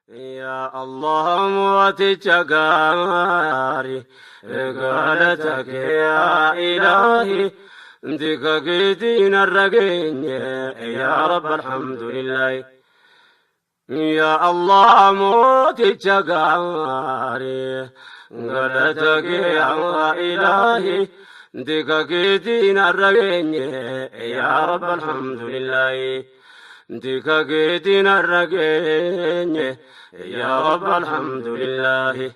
Yaa Allah mooticha gaarii, galata kee yaa ilaahi, tika keetiin har'a geenye, yaa Rabbi alhamdulillahi. Yaa Allah mooticha gaarii, galata kee yaa ilaahi, tika keetiin har'a geenye, yaa Rabbi alhamdulillahi. Tika keetiin har'a geenye, yaa Rabbi alhamdulillahi.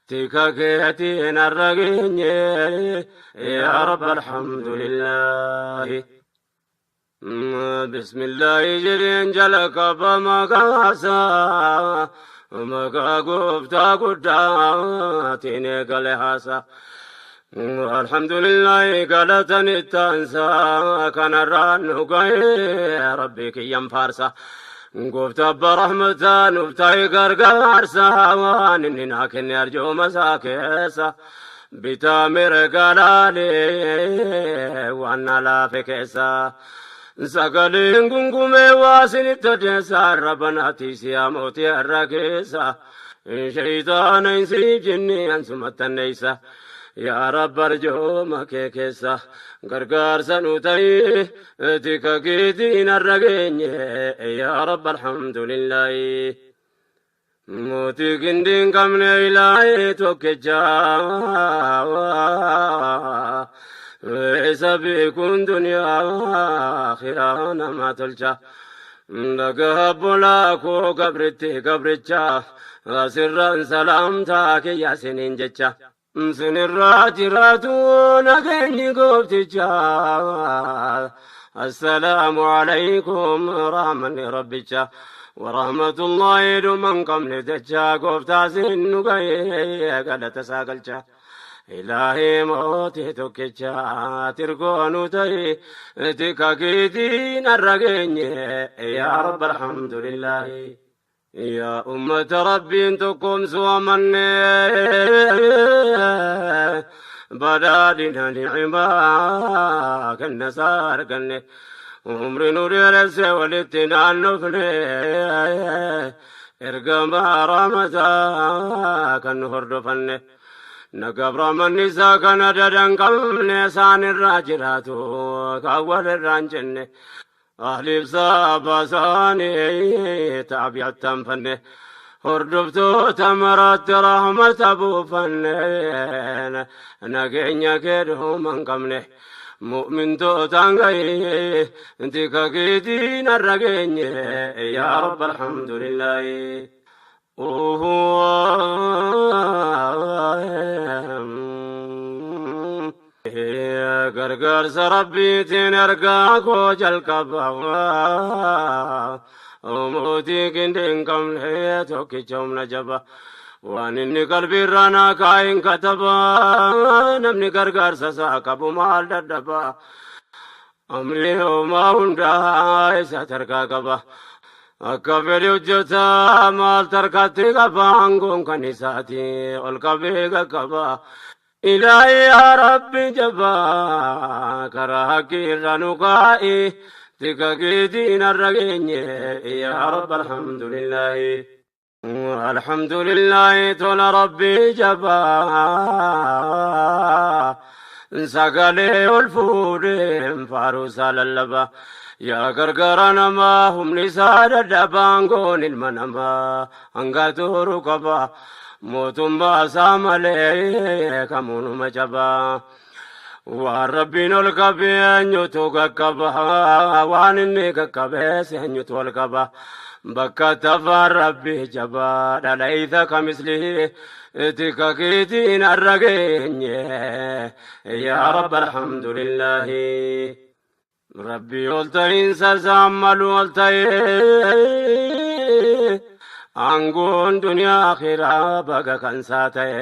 Tika keetiin har'a geenye, yaa Rabbi alhamdulillahi. Bismillahi jedheen jalqaba maqaasaa, maqaa gooftaa guddaatiin eegale haasaa. Alhamdulillahi galatan ittaansaa, kanarraan nu ga'ee Rabbi kiyyan faarsa. Gooftaa abbaa rahmataa nuuf ta'e gargaarsa, waan inni naa kenne arjooma isaa keessa. Bitaa mirga laalee waan na laafe keessa. Sagaleen gungumee waa isinitti odeessa, arraba naatti siyaa mootii har'a keessa. Shayitaana hin siif jinni ansumattanneessa. Yaa Rabbi arjooma kee keessa gargaarsa nu ta'i, tika keetiin har'a geenye, yaa Rabbi alhamdulillahi. Mootii gindii hin qabne ilaahee tokkicha, isa beekuun duniyaa akhiraa nama tolcha. Dhagaa bolaa koo gabritti gabricha, asirraan salaamtaa kiyya siniin jecha. Sinirraa jiraatu nageenyi goofticha. Assalaamu alaykum rahmanni rabbicha. Warahmatullahi dhuman qabne jecha, gooftaa sin nu ga'ee galata isaa galcha. Ilaahii mootii tokkicha tirgoo nu ta'e, tika keetiin har'a geenye, yaa Rabbi alhamdulillahi. Yaa ummata Rabbiin tokkoomsu amanne, badhaadhina ni'imaa kenna isaa arganne, umri nu dheeresse walitti naannofne, ergamaa rahmataa kan nu hordofanne. Nagabramanni isaa kana dadan qabne, isaan irraa jiraatu kan walirraa hin jenne. Ahliif saaba isaanii taabi'attan fanne, hordoftoota maraatti rahmata buufanne, nageenya kee dhuma hin qabne. Mu'mintootaan gahee tika keetiin har'a geenye, yaa Rabbi alhamdulillahi. Gargaarsa Rabbiitiin ergaa koo jalqaba. Mootii gindii hin qabne tokkicha humna jaba. Waan inni qalbiirraa naa kaa'in kataba. Namni gargaarsa isaa qabu maal dadhaba? Amri homaa hundaa isa tarkaa qaba. Akka fedhe hojjeta maal tarkaatti qaba, aangoon kan isaati ol qabee qaqqaba. Ilaahi yaa Rabbi jabaa, karaa haqqii irra nu kaa'i, tika keetiin har'a geenye, yaa Rabbi alhamdulillahi. Alhamdulillahi tola Rabbi jabaa, sagalee ol fuudheen faaruusaa lallaba. Yaa gargaara namaa humni isaa dadhabaan, goon ilma namaa hanga turu qaba. Mootummaa isaa malee kamuunuma jabaa. Waan Rabbiin ol qabee eenyutu qaqqaba? Waan inni qaqqabees eenyutu ol qaba? Bakka tafaan Rabbi jabaa dhalaysa kamislihi, tika keetiin har'a geenye, yaa Rabbi alhamdulillahi. Rabbi ol ta'iinsa isaan malu ol ta'ee, aangoon duniyaa akhiraa baga kan isaa ta'e.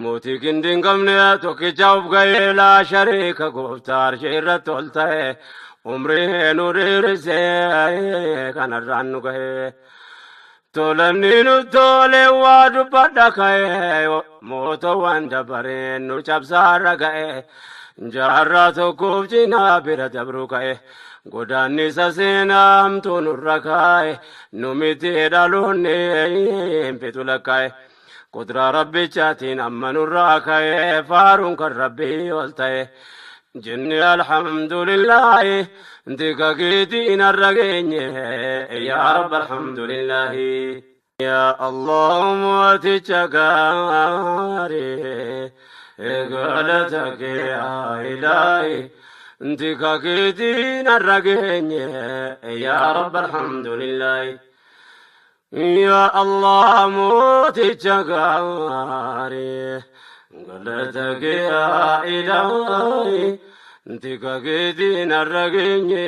Mootii gindii hin qabne tokkicha of ga'ee, laa shariika gooftaa arshii irratti ol ta'e, umrii nu dheerisee kanarraan nu ga'e. Tolanni nu tole waa dubbadha ka'e, mootowwan dabareen nu cabsaarra ga'e. Jaarraa tokkoof cinaa bira dabru ka'e. Godaannisa seenaa hamtuu nurra kaa'e, nu miti dhaloonni hin fitu lakkaa'e. Qudraa rabbichaatiin amma nurraa ka'e, faaruun kan rabbii ol ta'e. Jenne alhamdulillaahi, tika keetiin har'a geenye, yaa rabba alhamdulillaahi. Yaa Allah mooticha gaarii, galata kee yaa ilaahi, tika keetiin har'a geenye, yaa rabba alhamdulillaahi. Yaa Allah mooticha gaarii, galata kee yaa ilaahi, tika keetiin har'a geenye,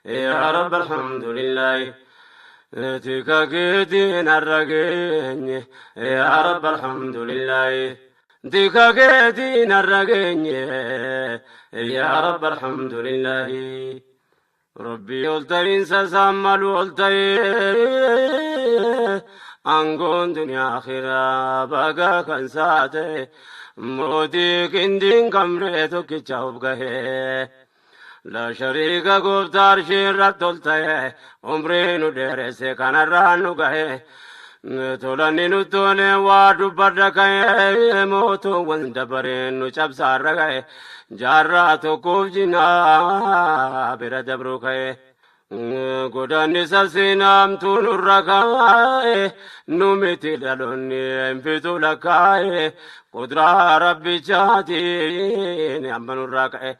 yaa rabba alhamdulillaahi. Tika keetiin har'a geenye, yaa rabba alhamdulillaahi. Tika keetiin har'a geenye, yaa rabba alhamdulillaahi. Rabbii ol ta'iinsa isaan malu ol ta'ee, aangoon duniyaa akhiraa baga kan saate, mootii qindiin kamree tokkicha of gahee. La shariika gooftaa arshii irratti ol ta'e, umrii nu dheeresse kanarraan nu gahe. Tolanni nu tole waa dubbadha ka'e, mootuuwwan dabareen nu cabsaarra ga'e, jaarraa tokkoof jinaa bira dabru ka'e. Godaannisa seenaamtuu nurra kaa'e, nu miti dhaloonni hin fitu lakkaa'e, qudraa rabbichaatiin amma nurraa ka'e,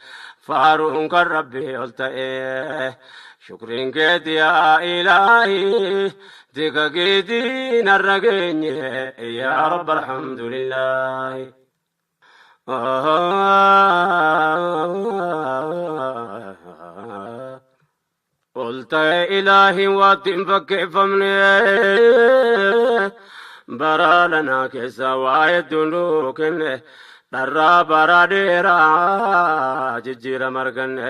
faaruun kan rabbii ol ta'e. Shukriin keeti yaa ilaahi, tika keetiin har'a geenye, yaa rabba alhamdulillaahi. Ol ta'e ilaahi waatti hin fakkeeffamne, bara lanaa keessa waa hedduu nuu kenne, dharraa bara dheeraa jijjiirama arganne.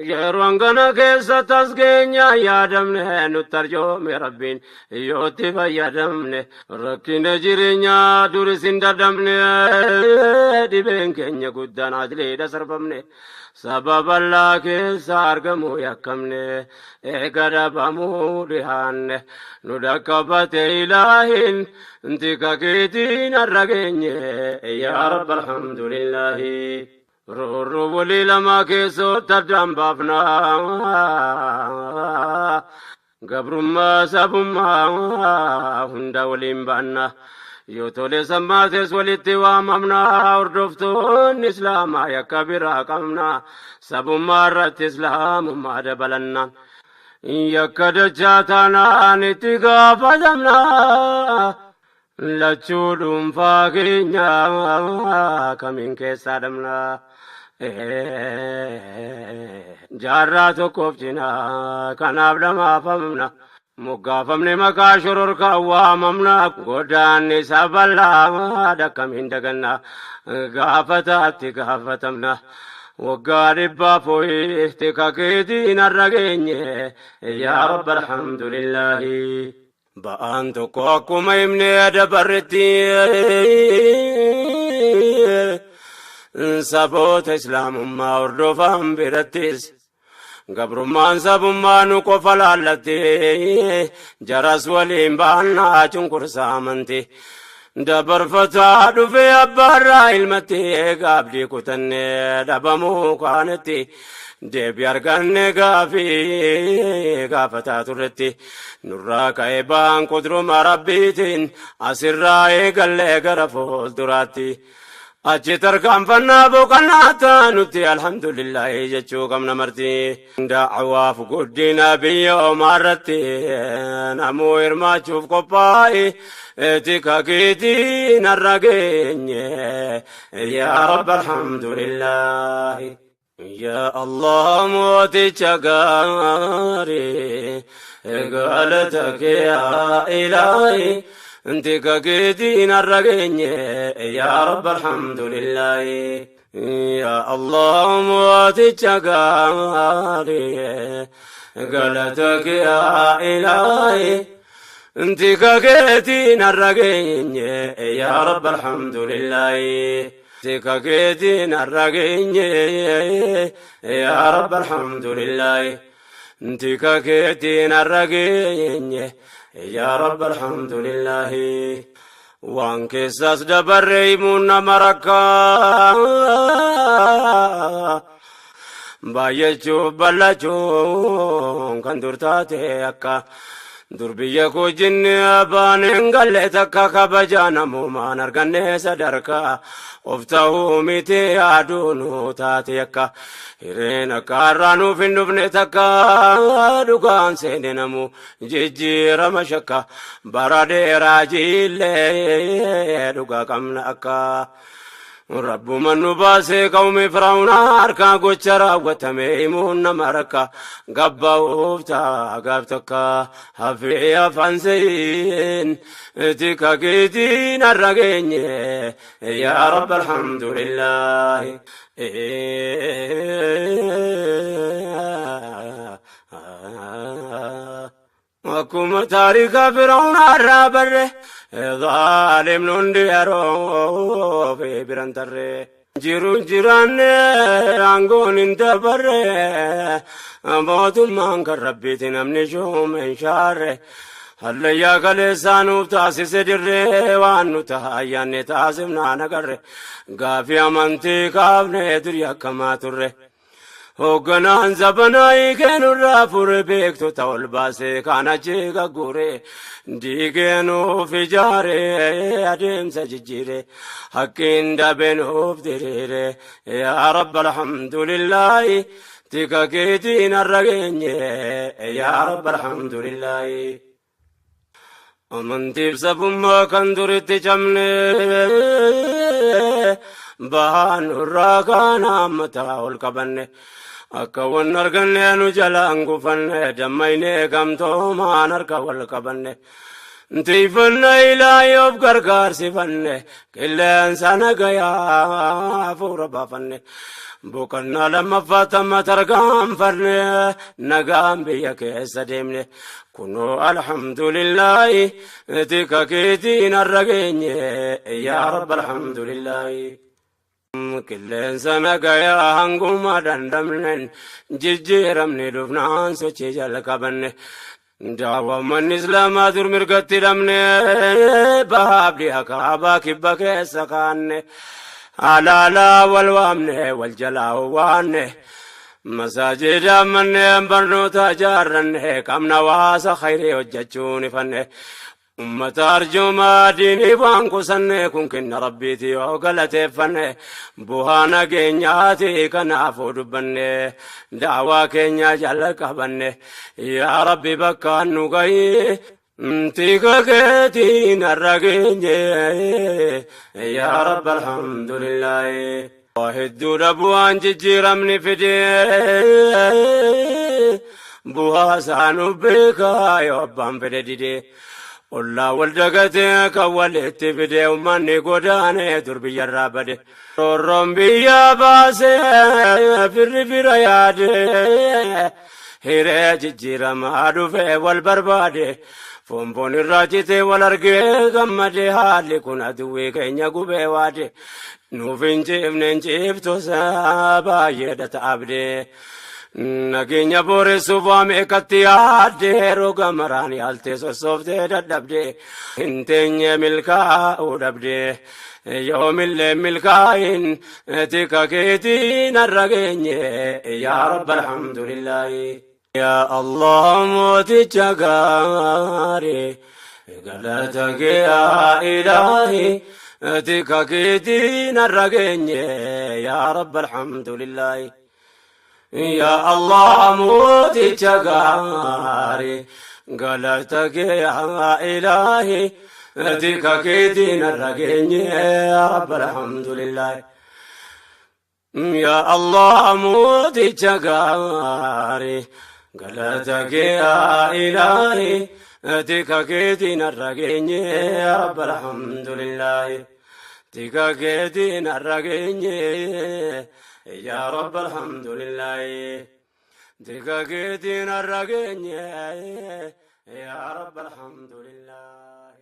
Yeroo hangana keessa tasgeenya yaadamne, nutti arjoome rabbiin yootti fayyadamne. Rakkina jireenyaa duris hin dadhabne, dhibeen keenya guddaan adliidha sarbamne. Saba bal'aa keessa argamu yakkamne, eega dhabamuu dhihaanne, nu dhaqqabate ilaahin, tika keetiin har'a geenye, yaa rabba alhamdulillaahi. Roorroo walii lama keessootti addaan baafna. Gabrummaa sabummaa hunda waliin baanna. Yoo tole sammaates walitti waamamna. Hordoftoonni islaamaa yakka biraa qabna. Sabummaa irratti islaamummaa dabalanna. Yakka dachaa taanaan itti gaafatamna. Lachuu dhuunfaa keenya kamiin keessaa dhabna. Jaarraa tokkoof cinaa kanaaf dhamaafamna. Moggaafamne maqaa shororkaa waamamna. Godaanni bal'aa akkamiin daganna. Gaafataatti gaafatamna. Waggaa dhibbaaf ho'i tika keetiin har'a geenye, yaa rabba alhamdulillaahi. Ba'aan tokko akkuma himne dabarretti, saboota islaamummaa hordofan birattis gabrummaan sabummaa nu qofa laallatti, jaras waliin baannaa cunqursaa amanti. Dabarfataa dhufee abbaarraa ilmatti, gaabdii kutannee dhabamuu kaanetti, deebii arganne gaafii gaafataa turretti. Nurraa ka'ee ba'aan qudruma rabbiitiin asirraa eegallee gara fuulduraatti. Achi tarkaanfannaa boqonnaa taanutti alhamdulillahi jechuu qabna marti. Da'awaaf guddina biyya omaarratti namuu hirmaachuuf qophaa'e, tika keetiin har'a geenye, yaa rabba alhamdulillahi. Yaa Allah mooticha gaarii, galata kee yaa ilaahi, tika keetiin har'a geenye, yaa rabba alhamdulillahi. Yaa Allah mooticha gaarii, galata kee yaa ilaahi, tika keetiin har'a geenye, yaa rabba alhamdulillahi. Tika keetiin har'a geenye, yaa Rabbi alhamdulillaahi. Tika keetiin har'a geenye, yaa Rabbi alhamdulillaahi. Waan keessaas dabarre himuun nama rakkaa. Baay'achuuf bal'achuun kan dur taate akka dur biyya koo jinni abbaan hin galle takka kabajaa namoomaan arganne sadarkaa of ta'uu miti yaaduunu taate akka hireen akka har'aa nuuf hin dhufne takka dhugaan seene namu jijjiirama shakka bara dheeraa jiillee dhugaa qabna akka. Rabbuma nu baasee qawmi Firaa'uunaa harkaa gocha raawwatame himuun nama rakka gabba'uuf ta'a gaaf takka hafee afaan se'iin tika keetiin har'a geenye, yaa Rabbi alhamdulillaahi. Akkuma taarika Firaa'uunaa irraa barre, zaalimni hundi yeroo fi biran tarre. Jiruun jiraanne aangoon hin dabarre, mootummaan kan Rabbiiti, namni shuume hin shaarre. Hallayyaa kaleessaa nuuf taasise dirree, waan nu ta'a ayyaanne taasifnaa nagarre. Gaafii amantii kaafne durii akkamaa turre. Hoogganaan zabanaa hiikeenurraa fure, beektota ol baasee kan achi gaggure, diigee nuuf ijaare, adeemsa jijjiire, haqqiin dabe nuuf diriire, yaa Rabbi alhamdulillaahi. Tika keetiin har'a geenye, yaa Rabbi alhamdulillaahi. Amantiif sabummaa kan duritti cabne bahaan nurraa kaana mataa ol qabanne, akka wan arganne nu jalaan gufanne, dammaynee gamtoomaan harka wal qabanne. Tiifanna ilaahi of gargaarsifanne, qilleensa nagayaa hafuura baafanne. Boqonnaa lammaffaa tamma tarkaanfanne, nagaan biyya keessa deemne. Kunoo alhamdulillaahi, tika keetiin har'a geenye, yaa Rabbi alhamdulillaahi. Qilleensa nagayaa hanguma dandamnen, jijjiiramni dhufnaan sochii jalqabanne. Daawwammanni Islaamaa dur mirgatti dhabne, bahaaf dhiha kaabaa kibba keessa kaanne. Alaalaa wal waamne, wal jalaa waanne. Masaajida manneen barnoota ijaarranne, qabna hawaasa khayrii hojjechuun ifanne. Ummata arjoomaa diinii waan qusanne, kun kenna Rabbiiti yoo galateeffanne, bu'aa nageenyaati kanaafuu dubbanne, daawaa keenya jala qabanne, yaa Rabbi bakka nu gahi. Tika keetiin har'a geenye, yaa Rabbi alhamdulillaahi. Waa hedduudha bu'aan jijjiiramni fide, bu'aa isaanuu beekaa yoo abbaan fedhe dide. Ollaa wal dagatee kan walitti fide, uummanni godaanee dur biyyarraa bade. Roorroon biyya baasee firri fira yaade, hiree jijjiiramaa dhufe wal barbaade. Foonfoon irraa citee wal argee gammade, haalli kun aduwwii keenya gubee waade. Nuuf hin ciifne hin ciiftu baay'eedha ta'abdee. Nageenya booressuuf waa meeqatti yaadde, roga maraan yaaltee sossooftee dadhabde, hin teenye milkaa'uu dhabde. Yoomillee milkaa'in, tika keetiin har'a geenye, yaa Rabbi alhamdulillaahi. Yaa Allah mooticha gaarii, galata kee yaa Ilaahi, tika keetiin har'a geenye, yaa Rabbi alhamdulillaahi. Yaa Allah mooticha gaarii, galata kee yaa Ilaahi, tika keetiin har'a geenye, yaa Rabbi alhamdulillaahi. Yaa Allah mooticha gaarii, galata kee yaa Ilaahi, tika keetiin har'a geenye, yaa Rabbi alhamdulillaahi. Tika keetiin har'a geenye, yaa Rabbi alhamdulillaahi. Tika keetiin har'a geenye, yaa Rabbi alhamdulillaahi.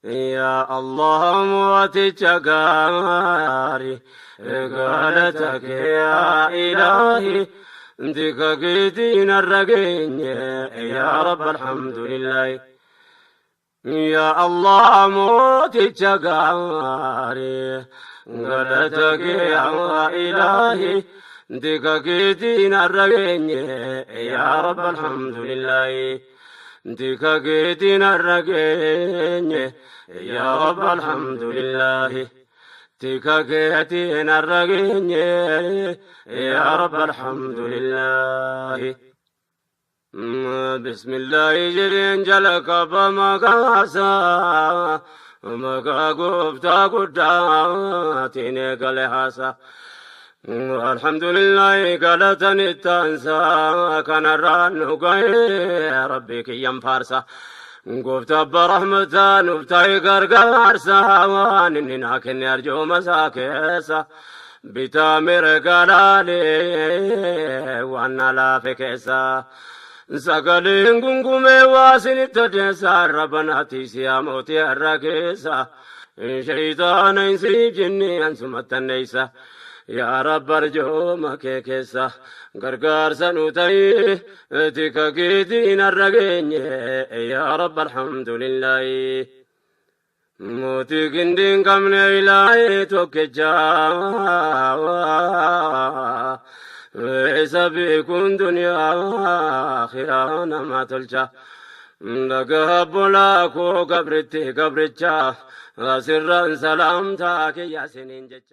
Yaa Allah mooticha gaarii, galata kee yaa ilaahi, tika keetiin har'a geenye, yaa Rabbi alhamdulillahi. Yaa Allah mooticha gaarii, galata kee yaa ilaahi, tika keetiin har'a geenye, yaa Rabbi alhamdulillahi. Tika keetiin har'a geenye, yaa Rabbi alhamdulillahi. Tika keetiin har'a geenye, yaa Rabbi alhamdulillahi. Bismillahi jedheen jalqaba maqaasaa, maqaa gooftaa guddaatiin eegale haasaa. Alhamdulillahi galatan ittaansaa, kanarraan nu ga'e Rabbi kiyyan faarsa. Gooftaa abbaa rahmataa nuuf ta'e gargaarsa, waan inni naa kenne arjooma isaa keessa. Bitaa mirga laalee waan na laafe keessa. Sagaleen gungumee waa isinitti odeessa, rabbanaatti siyaa mootii har'a keessa. Shayitaana hin siif jinni ansumattanneessa. Yaa Rabbi arjooma kee keessa gargaarsa nu ta'i, tika keetiin har'a geenye, yaa Rabbi alhamdulillahi. Mootii gindii hin qabne ilaahee tokkicha, isa beekuun duniyaa akhiraa nama tolcha. Dhagaa bolaa koo gabritti gabricha, asirraan salaamtaa kiyya isiniin jecha.